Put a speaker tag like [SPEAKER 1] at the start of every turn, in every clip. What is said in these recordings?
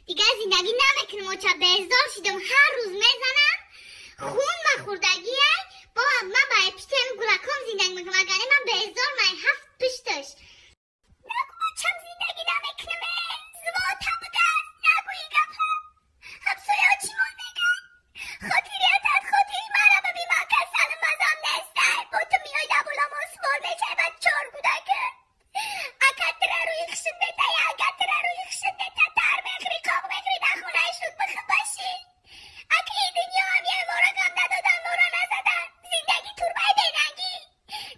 [SPEAKER 1] Дигар зиндагӣ намекунам, оча, безор шидам, ҳар рӯз мезанам, хун ба хӯрдагиай, бо ман ба пиштаи гулаком зиндагӣ мекунам, агар не ман безор май ҳафт пишташ. Нагу бачам зиндагӣ намекунам, звота будааст, нагу ин гапа. Ҳамсояҳо чӣ мон мегӯянд? Хотириятат хотири мара бибин, ман касалам мазам нестай, бо ту меои дар болам осмон мешавӣ ба чор кӯдака. Ака тира рӯи хишт метаи, ага тира рӯи хишт мета, дар мехӯрӣ, қоқ мехӯрӣ, дар хонаи шуд бихӯ бошӣ. Ака ин дунё ҳам яй мора ғам надодан, мора назадан. Зиндагӣ турбаи бенангӣ.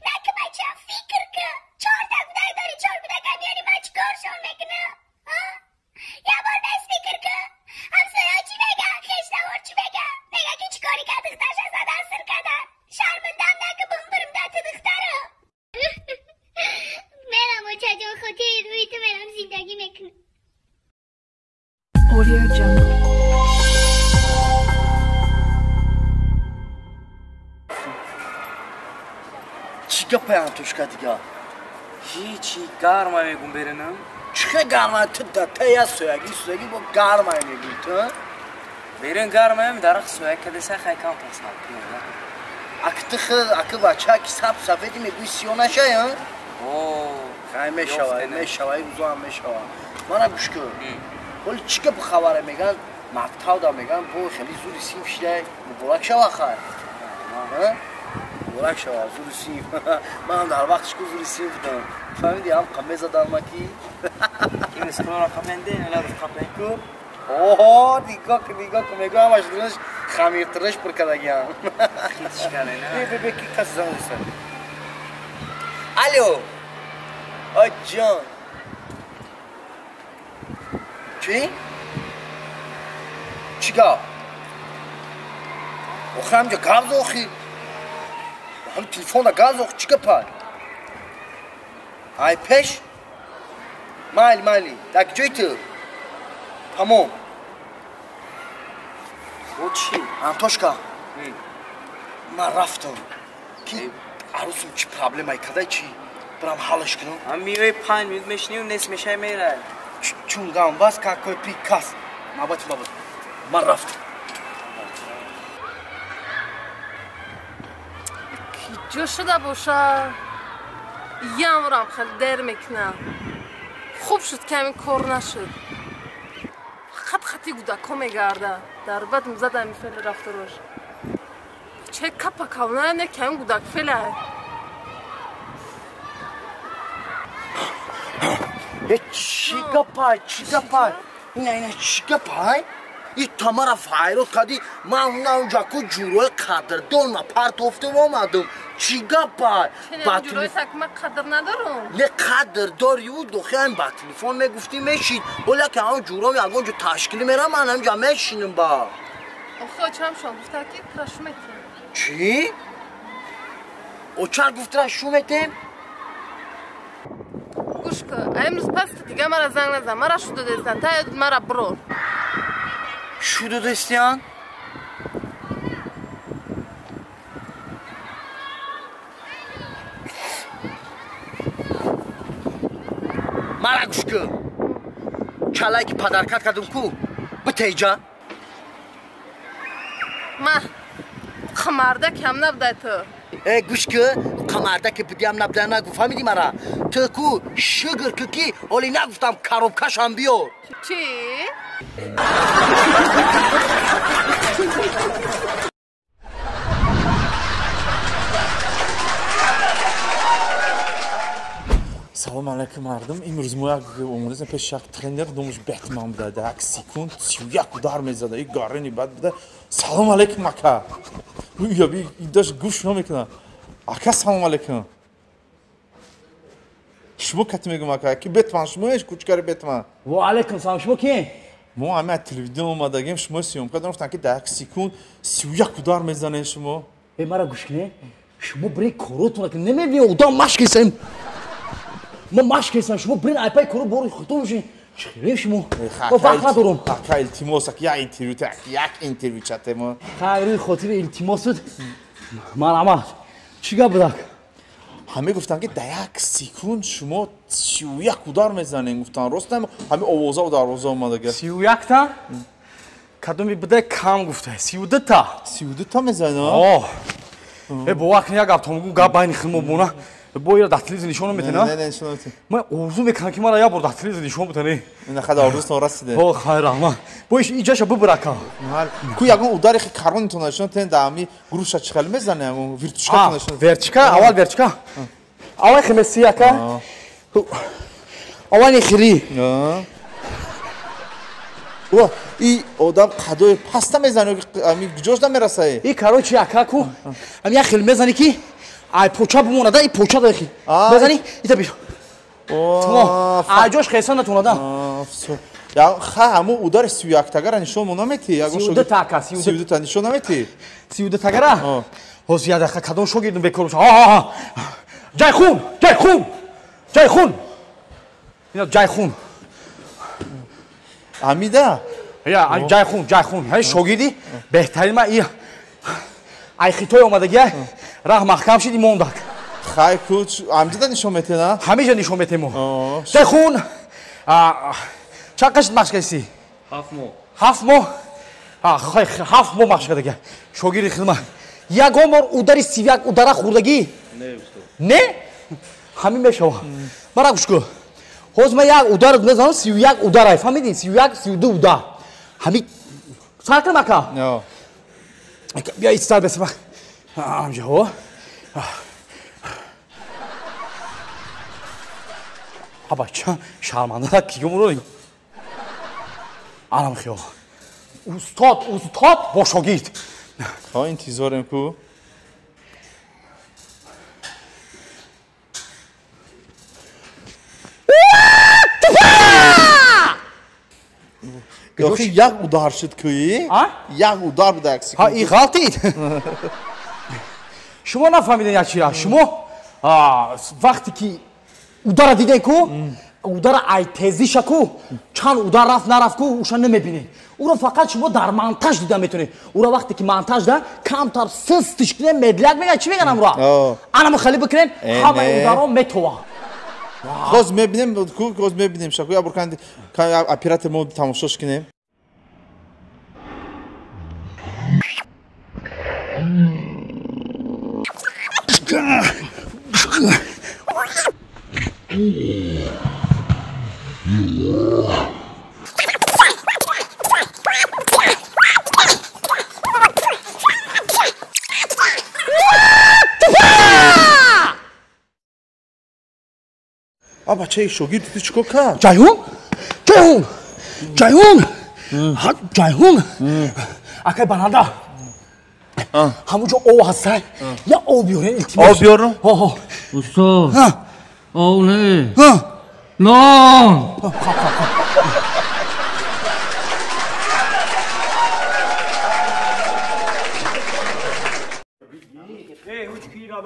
[SPEAKER 1] Наки бача, фикр ку. Чорта кӯдак дорӣ, чор кӯдака меёрӣ, ман чӣ коршон мекунам? Я бор бес фикр ку. Ҳамсояҳо чӣ мегӯянд? Хештавор чӣ мегӯянд? Мегӯянд ки чӣ корӣ кард, духтарша задан, сир кардан. Шармандам наки бумбурм да ту духтарам. Мерам, очаҷон, хотири рӯи ту мерам зиндагӣ мекунам.
[SPEAKER 2] Audio Jungle.
[SPEAKER 3] Чӣ гапай, Антошка, дига?
[SPEAKER 4] Ҳичи, гарма мегум беринам.
[SPEAKER 3] Чӣ хел гарма? Ту датая соягӣ соягӣ бо гармай мегӯӣ ту?
[SPEAKER 4] Берин гармаем, дарахт соя кадеса хай кам пасал.
[SPEAKER 3] Ак ту хел аки бача ки саб сафеди мегӯӣ сиё нашай, а?
[SPEAKER 4] О,
[SPEAKER 3] хай мешава, мешава, ин рӯзо ҳам мешава. Мана гӯш кун. Ҳоли чӣ гап хабаре меган? Мактабда меган, бо хеле зуди синф шидай. Муборак шава хай. Муборак шава, зуди синф. Ман дар вақтиш ку зуди синф будам. Фаҳмидӣ, ҳам қаме задан ма ки.
[SPEAKER 4] Ин скоро қаменде, ла қапен
[SPEAKER 3] ку. Оҳо, нигоҳ кун, нигоҳ кун, мегӯям ҳамаш дунаш хамиртириш пур кардагиам.
[SPEAKER 4] Хитиш кардена.
[SPEAKER 3] Бе, бе, бе, ки кас занг зад. Алло. Ой ҷон. Чӣ? Чӣ гап? Охи ҳамҷа гап зо охи. Ҳам телефонда гап зо, чӣ гапай? Ай пеш? Майли, майли. Дар ҷои ту? Тамом.
[SPEAKER 4] О чӣ?
[SPEAKER 3] Антошка. Ман рафтам. Ки арӯсум чӣ проблемае кадай чӣ? Бирам ҳаллаш кунам.
[SPEAKER 4] Ҳам миёи 5 минут мешинию нест мешай мерай.
[SPEAKER 3] Чун гам бас какой пикас. Мабат, мабат. Ман рафтам.
[SPEAKER 5] Ки ҷо шуда боша? Ямрам хеле дер мекунам. Хуб шуд ки ҳамин кор нашуд. Фақат хати гудако мегарда. Дар бад мзад ҳамин феъли рафторош. Че капа кавна не ки ҳамин гудак феъла.
[SPEAKER 3] Е чӣ гапай, чӣ гапай? Ина, ина чӣ гапай? И тамара файрод кардӣ, ман унҷа ку ҷурои қадрдон ма партофтам омадам. Чӣ гапай?
[SPEAKER 5] Ҷурои так ман қадр надорам.
[SPEAKER 3] Не қадр дорӣ ӯ дохи ба телефон мегуфтӣ мешид. Оля ки ҳамон ҷуроми ягон ҷо ташкил мерам, ман ҳамҷа мешинам ба.
[SPEAKER 5] Охи очам шон гуфта ки тра шу метем.
[SPEAKER 3] Чӣ? Очар гуфт тра шу метем?
[SPEAKER 5] Гӯш кун, имрӯз пас дига мара занг назан, мара шу додестан, та мара бирор.
[SPEAKER 3] Шу додестиян? Мара гӯш кун. Чалае ки падаркат кардам ку, битеҷа.
[SPEAKER 5] Ма қамарда кам набудай ту.
[SPEAKER 3] Э, гӯш кун, қамарда ки будиам набудай нагу, фаҳмидӣ мара? Ту ку шукр ку ки ҳоли нагуфтам коробкашам биёр.
[SPEAKER 5] Чӣ?
[SPEAKER 6] Салом алайкум, мардум. Имрӯз мо як омадем пеши як тренер, номаш Бэтмен буда. Дар як секунд 31 удар мезада. И гарини бад буда. Салом алайкум, ака. Даш гӯш намекунад. Ака, салом алайкум. Шумо кати мегӯм, ака, ки Бэтмен шумоеш, кучкари Бэтмен.
[SPEAKER 7] Ва алайкум салом, шумо кием?
[SPEAKER 6] Мо ҳама телевизион омадагем, шумо съёмка дорем, гуфтанд ки дар як секунд 31 удар мезанед шумо.
[SPEAKER 7] Э, мара гӯш кунед. Шумо биред коротона ки намебинед, одам машқ кесем. Ма машқ кесам, шумо биред айпай коро бори худтон бошед. Чӣ хеле шумо? Ма вақт надорам.
[SPEAKER 6] Ака, илтимос, ака, як интервю, як интервю чатемо.
[SPEAKER 7] Хайри хотири илтимосут. Марҳамат. Чӣ гап будак?
[SPEAKER 6] Ҳаме гуфтанд ки дар як секунд шумо 31 удар мезанед, гуфтанд. Рост ҳаме овоза дарвоза омадага.
[SPEAKER 7] 31 та? Кадоми буда кам гуфта. 32 та.
[SPEAKER 6] 32 та мезанед?
[SPEAKER 7] О. Э бовар кун як гап томгу гап байни хилмо бона. Бо ира дар телевизор нишон метена?
[SPEAKER 6] Не, не, нишон метена.
[SPEAKER 7] Ман орзу мекунам ки мара як бор дар телевизор нишон битане.
[SPEAKER 6] Ина хада орзутон расиде.
[SPEAKER 7] О, хайр раҳмат. Бо иш иҷаша бибирака.
[SPEAKER 6] Ку ягон удари хи каронитон нишон тен да ами груша чихел мезане, ягон вертушка нишон.
[SPEAKER 7] Вертушка, аввал вертушка. Аввал хемеси ака. Аввал хири.
[SPEAKER 6] О, и одам қадои паста мезане, ами ҷош намерасае.
[SPEAKER 7] И короче ака ку ами як хел мезани ки ай поча бимонада, и поча дахи. Мезани, ита бишо. О, ай ҷош хеса натонада.
[SPEAKER 6] Я ха ҳамун удари 31 тагара нишон мо намети? Ягон
[SPEAKER 7] 32 та ака,
[SPEAKER 6] 32 та нишон намети?
[SPEAKER 7] 32 тагара? Ҳозир як дақиқа кадом шогирдум бекор боша. Ҳа. Ҷайхун, Ҷайхун. Ҷайхун. Ина Ҷайхун.
[SPEAKER 6] Ҳамида?
[SPEAKER 7] Я, Ҷайхун, Ҷайхун. Ҳай шогирди беҳтарин ма и ай хитой омадагия раҳ маҳкам шид имондак.
[SPEAKER 6] Хай ку ҳамҷода нишон метена?
[SPEAKER 7] Ҳамиҷа нишон метемо. Ҷайхун, чанд қашт машқ кардӣ?
[SPEAKER 4] 7 моҳ.
[SPEAKER 7] 7 моҳ? Хай 7 моҳ машқ кардагия. Шогирди хидмат. Ягон бор удари 31 удара хӯрдагӣ?
[SPEAKER 4] Не, устод.
[SPEAKER 7] Не? Ҳамин мешава. Мара гӯш кун. Ҳозир ман як удар мезанам, 31 ударай, фаҳмидӣ? 31, 32 удар. Ҳамин сар кунам ака? Бия истар бесма. Амҷа, ҳо. Аба, ча шарманда кигумро нигоҳ. Анам хиёл. Устод, устод бо шогирд.
[SPEAKER 6] Ҳо, интизорем ку. Охи як удар шуд куи? Як удар буда як секунд.
[SPEAKER 7] Ҳа, и ғалтид. Шумо нафаҳмидед як чира. Шумо вақте ки удара дидем ку, удара ай тезиша ку, чанд удар рафт нарафт ку, уша намебинед. Уро фақат шумо дар монтаж дида метавонед. Уро вақте ки монтаж да камтар сустиш кунем, медляк мегӯяд, чӣ мегӯянд амро? Анамо хеле бикунем, ҳамаи ударо метова.
[SPEAKER 6] Хоз мебинем, ку, хоз мебинем шаку, я буркан оператор мо тамошош кунем. А бачаи шогирди ту чӣ кор кард?
[SPEAKER 7] Ҷайҳун? Ҷайҳун! Ҷайҳун! Ҷайҳун! Акай баранда. Ҳамонҷо об ҳастай. Я об биёрен, илтимос.
[SPEAKER 6] Об биёрам?
[SPEAKER 7] Ҳо.
[SPEAKER 4] Устод. Об не. Нон!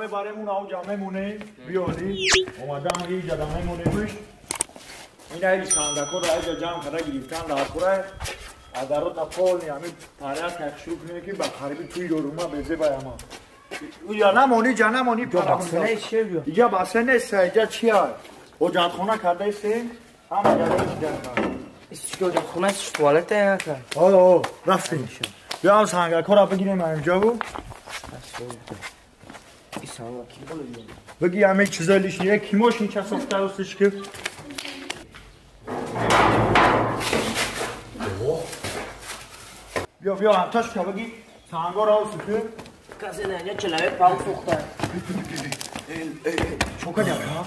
[SPEAKER 2] ببرمون او جمع مونه بیاری اومدن اینجا جمع مونه بش این ای صندوق رو اینجا جمع کرده گرفتن در خوره ادارو تا پول نمی پاره که شروع کنه که با خریبی توی روما بزه با ما او یا نمونی جا نمونی پاره اینجا بسه نیست اینجا چیه او خونه کرده است هم جا
[SPEAKER 4] چیه خونه است توالت نه
[SPEAKER 2] آه رفتیم بیا هم صندوق رو بگیریم اینجا بود بگی همه چیزا لیش یک کیماش این چه ساخته دوستش که بیا بیا همتاش که بگی سنگا را سکه
[SPEAKER 4] کسی نه اینجا چلوه پاو سوخته
[SPEAKER 2] چوکه ها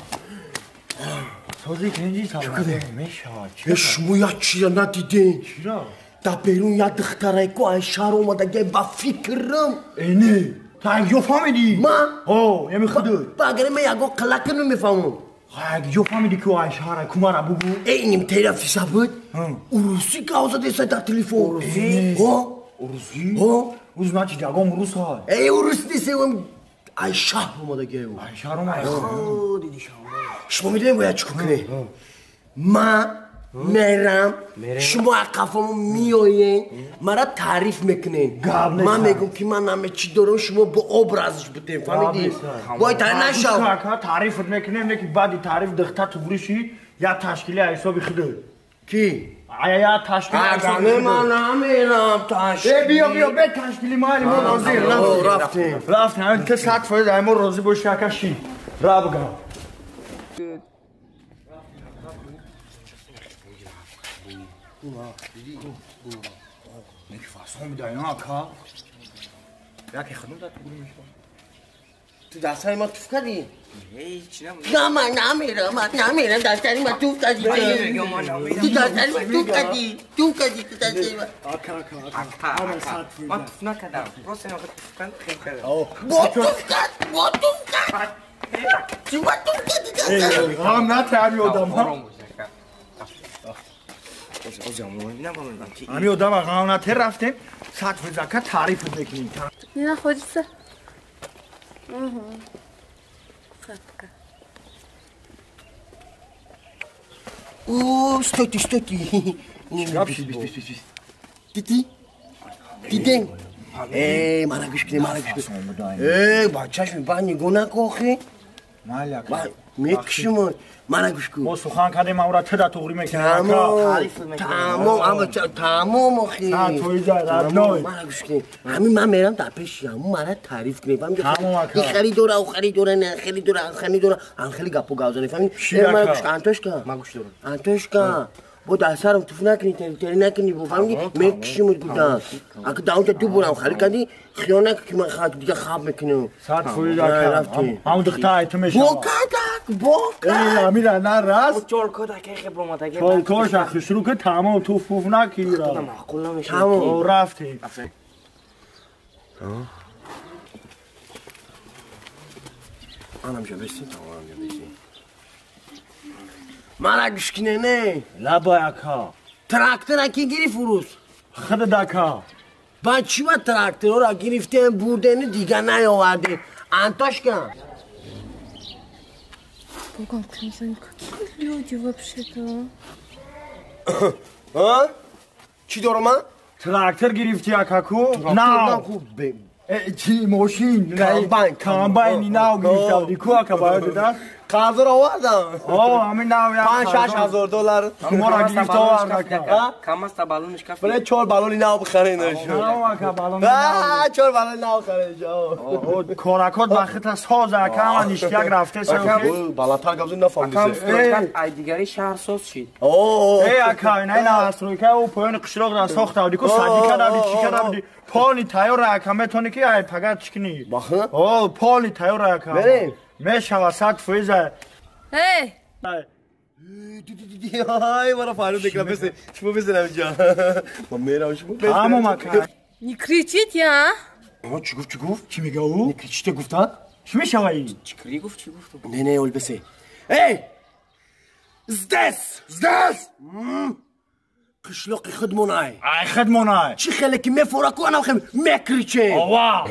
[SPEAKER 2] سازی کنجی سلامت میشه
[SPEAKER 3] شما یا چیزا ندیدین
[SPEAKER 2] چرا
[SPEAKER 3] در بیرون یا دختره کو ای شهر اومده با فکرم
[SPEAKER 2] اینه تا اگه فهمیدی؟
[SPEAKER 3] من؟
[SPEAKER 2] ها یعنی خودت
[SPEAKER 3] با اگر من یکو قلق نمیفهمم
[SPEAKER 2] اگه جو فهمیدی که ای شهر کومارا بگو
[SPEAKER 3] ای نیم تیرا فیسا بود اروسی گاوزا دیسا در تلفن
[SPEAKER 2] اروسی؟
[SPEAKER 3] ها
[SPEAKER 2] اروسی؟
[SPEAKER 3] ها
[SPEAKER 2] او значит ягон рус ҳай
[SPEAKER 3] ای урус نیست ای شهر اومده گه
[SPEAKER 2] ای شهر اومده
[SPEAKER 3] شما میدونی باید چیکار کنی؟ من Мерам, шумо қафамо миоен, мара таъриф мекунен. Ман мегӯм ки ман наме чӣ дорам, шумо бо образш бутем, фаҳмидӣ? Бой та нашав.
[SPEAKER 2] Таърифат мекунем, не ки баъди таъриф духта туғрӣ шид, я ташкили ҳисоби худат.
[SPEAKER 3] Ки?
[SPEAKER 2] Я ташкили
[SPEAKER 3] ҳисоби худат. Ман намерам ташкили.
[SPEAKER 2] Э, биё, биё, бе ташкили майли мо розӣ.
[SPEAKER 3] Рафтем.
[SPEAKER 2] Рафтем. Ту 100% ай мо розӣ бошӣ, ака ши. Ра бигам.
[SPEAKER 3] تو دستای ما توف کردی؟ نه من نمیرم، من نمیرم، دستای ما توف کردی. تو دستای ما توف کردی، توف کردی تو دستای ما.
[SPEAKER 4] آکا من توف نکردم، راست اینا توف کردم خیلی کردم.
[SPEAKER 3] با توف کرد، با توف کرد. تو با توف کردی دستای ما.
[SPEAKER 2] هم نه تری آدم ها. Ами одам ағанате рафтем, 100% ака таъриф мекунем.
[SPEAKER 5] Не находится? Угу. Сладко.
[SPEAKER 3] О, стойте, стойте. Не, Тити? Тите? Эй, мара гӯш кунем, мара гӯш кунем. Эй, ба чашми ба нигоҳ накун охи.
[SPEAKER 2] Майли ака.
[SPEAKER 3] Мекушим, мара гӯш кун.
[SPEAKER 2] Мо сухан кардем, амра ту да туғрӣ мекунем ака.
[SPEAKER 3] Тамом, ама тамом охи.
[SPEAKER 2] 100% родной.
[SPEAKER 3] Мара гӯш кунем. Ҳамин ман мерам дар пеши ҳамун мара таъриф кунем. Фаҳмидӣ?
[SPEAKER 2] Тамом ака.
[SPEAKER 3] Ин харидора, о харидора, не харидора, ан харидора, ан хеле гапо гап занем. Фаҳмидӣ? Мара гӯш кун, Антошка.
[SPEAKER 4] Ман гӯш дорам.
[SPEAKER 3] Антошка. Бо дар сарам туф накунӣ, тери накунӣ, фаҳмидӣ? Мекушимут гуфтам. Ака дар онҷа ду борам харид кардӣ, хиён накун ки ман дига хаб мекунам.
[SPEAKER 2] 100% ака. Ҳамун духта ай ту мешавад.
[SPEAKER 3] Бо кадак, бо кадак.
[SPEAKER 2] Амира на раст.
[SPEAKER 4] Чорко дака хеб омадаги.
[SPEAKER 2] Чоркоша хушрӯ ки тамом туф пуф накира.
[SPEAKER 4] Маъқул намешавад.
[SPEAKER 3] Тамом.
[SPEAKER 2] Рафтем.
[SPEAKER 3] Анамҷа бисин, анамҷа бисин. Мара гӯш кунед, не?
[SPEAKER 2] Лабай ака.
[SPEAKER 3] Трактора ки гирифт урӯз?
[SPEAKER 2] Худат ака.
[SPEAKER 3] Ба чӣ ба тракторро гирифтем, бурдену дига наёвардем? Антошка.
[SPEAKER 5] Богом, какие люди вообще-то?
[SPEAKER 3] А? Чӣ дорам ман?
[SPEAKER 2] Трактор гирифтӣ ака ку? Нав. Чӣ мошин?
[SPEAKER 3] Комбайн.
[SPEAKER 2] Комбайни нав гирифта будӣ ку ака ба ёдат аст?
[SPEAKER 3] Қарзро овардам.
[SPEAKER 2] О, ҳамин нав як
[SPEAKER 3] 5-6 ҳазор доллар.
[SPEAKER 2] Моро гирифта овард ака.
[SPEAKER 4] Кам аст баллониш каф.
[SPEAKER 3] Бале 4 баллони нав бихаред.
[SPEAKER 2] Ака баллони нав.
[SPEAKER 3] 4 баллони нав харед.
[SPEAKER 2] Коракот ба хита соз ака, ҳама ништяк рафте со.
[SPEAKER 3] Баландтар гап зан нафаҳмидӣ.
[SPEAKER 4] Акам ай дигари шаҳр соз шид.
[SPEAKER 2] Эй ака, ина настройка ӯ поёни қишлоқ ра сохта будӣ ку, садӣ карда будӣ, чӣ карда будӣ? Полни тайёр ака, метавонӣ ки ай пагат чӣ кунӣ? О, полни тайёр ака.
[SPEAKER 3] Мерем.
[SPEAKER 2] Мешава 100%.
[SPEAKER 5] Эй!
[SPEAKER 3] Ай, мара фарёд мекунам, бисен. Шумо бисен инҷа. Ман мерам, шумо бисен.
[SPEAKER 2] Тамом ака.
[SPEAKER 5] Не кричите, а?
[SPEAKER 3] О, чӣ гуфт, чӣ гуфт?
[SPEAKER 2] Чӣ мега ӯ?
[SPEAKER 3] Не кричите гуфтан?
[SPEAKER 2] Чӣ мешава ин?
[SPEAKER 4] Чӣ кри гуфт, чӣ гуфт?
[SPEAKER 3] Не, не, ол бисен. Эй! Здесь!
[SPEAKER 2] Здесь!
[SPEAKER 3] Қишлоқи худмон ай.
[SPEAKER 2] Ай худмон ай.
[SPEAKER 3] Чӣ хеле ки мефора ку, анам хеле мекричем.
[SPEAKER 2] Ова!